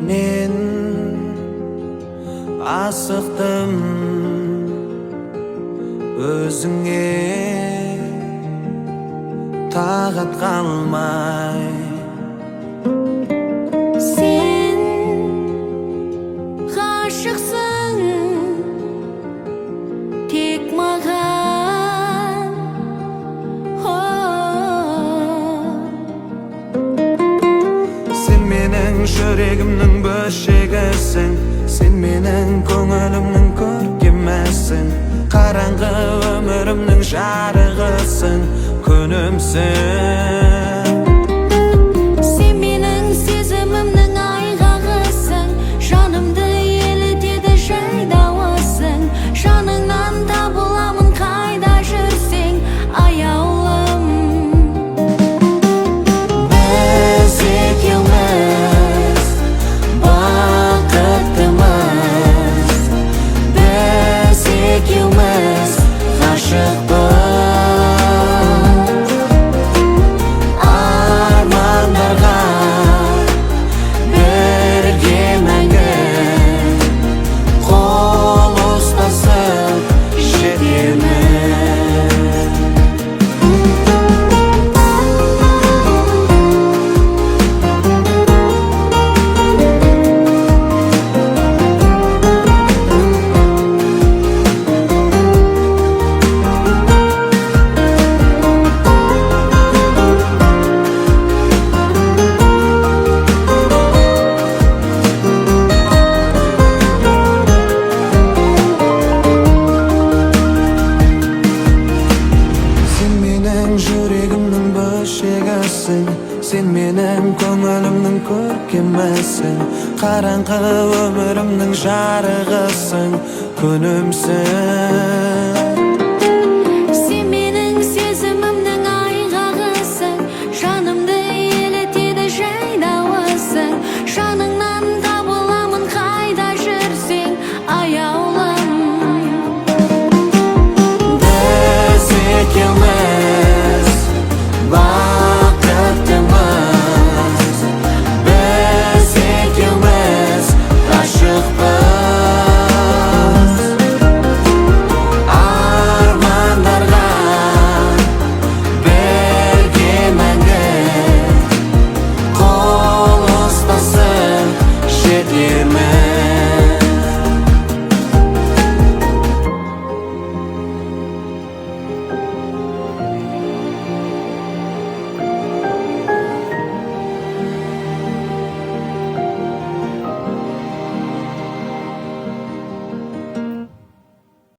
Мен асықтым өзіңе, тағат қалмай. Сен ғашықсың тек маған. О, Сен менің жүрегімнің бөлшегісің, сен менің көңілімнің көркемісің, қараңғы өмірімнің жарығысың, күнімсің. Сен менің сезімімнің айғағысың, жанымды елітеді жай дауысың. Жаныңнан табыламын қайда жүрсең, аяулым. Біз екеуміз бақыттымыз, біз екеуміз ғашықпыз. Армандарға бірге мәңгі қол ұстасып жетеміз. Сен менің жүрегімнің бөлшегісің, сен менің көңілімнің көркемісің, қараңғы өмірімнің жарығысың, күнімсің.